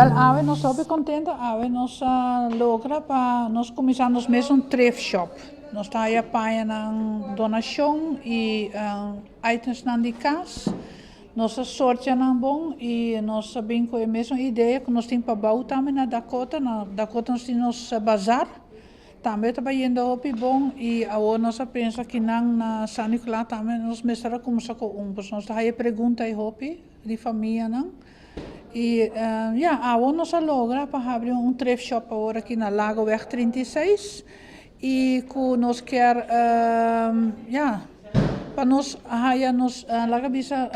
Wel, awe nos ta contento, awe nos a logra pa nos cuminsa nos mes un thrift shop. Nos ta haya paña nan donacion y items nan di cas. Nos a sortia nan bon y nos a bin cu e mes idea cu nos tin pa bou tambe na Dakota. Na Dakota nos tin nos bazaar. Tambe ta bayendo hopi bon y awor nos a pensa cu nan na San Nicolas tambe nos mester a cuminsa cu un. Pues nos ta haya pregunta y hopi di famia nan. Y ja, awor nos a logra pa habri un thrift shop awor aki na Lagoweg 36 y cu nos kier ja, pa nos haya nos laga bisa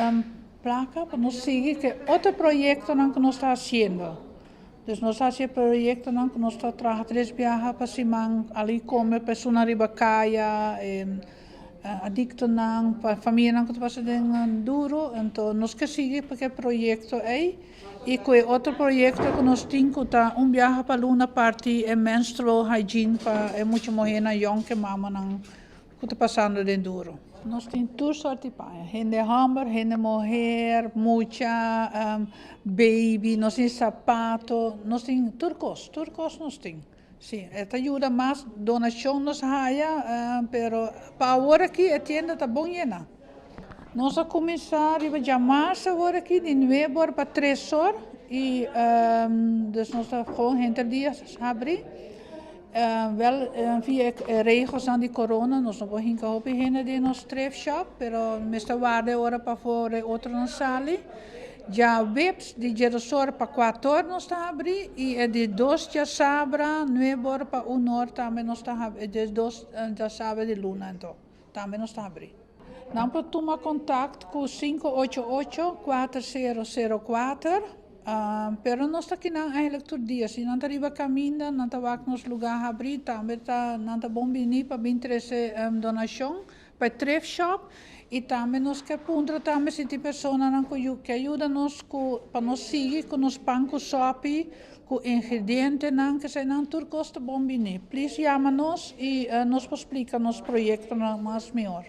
placa pa nos sigui cu otro proyecto nan cu nos ta haciendo. Dus nos ta haci proyecto nan cu nos ta traha tres biaha pa siman ali come persona riba caya, adicto nan, pa famia nan cu ta pasa den duro, anto nos kier sigui pa e proyecto ey y cu otro proyecto cu nos tin cu ta un biaha pa luna parti e menstrual hygiene pa e mucha muher nan jong cu mama nan cu ta pasando den duro. Nos tin tur sorto di paña, hende homber, hende muher, mucha, baby, nos tin sapato, nos tin tur cos nos tin. Si, ta yuda mas donacion nos haya, pero pa awor aki e tienda ta bon yena. Nos a cuminsa riba diamars awor aki di 9 or pa 3 or y dus nos ta gewoon henter dia habri. Wel, via regels di corona, nos no por hinca hopi hende den nos thrift shop, pero mester warda ora pa for otro nan sali. Diahuebs di 10 or pa 4 or nos ta habri y e di 2 diasabra 9 or pa 1 or tambe nos ta habri, di 2 diasabra di luna anto, tambe nos ta habri. Nan por tuma contacto cu 588 4004, pero nos ta aki nan eigenlijk tur dia. Si nan ta riba caminda, nan ta wak nos lugar habri, tambe ta nan ta bon bini pa bin trece donacion pa thrift shop y tambe nos kier puntra tambe si tin persona nan cu kier yuda nos cu pa nos sigui cu nos pan cu sopi, cu ingrediente nan cu esey nan tur cos ta bon bini. Please yama nos y nos por splica nos proyecto nan mas mihor.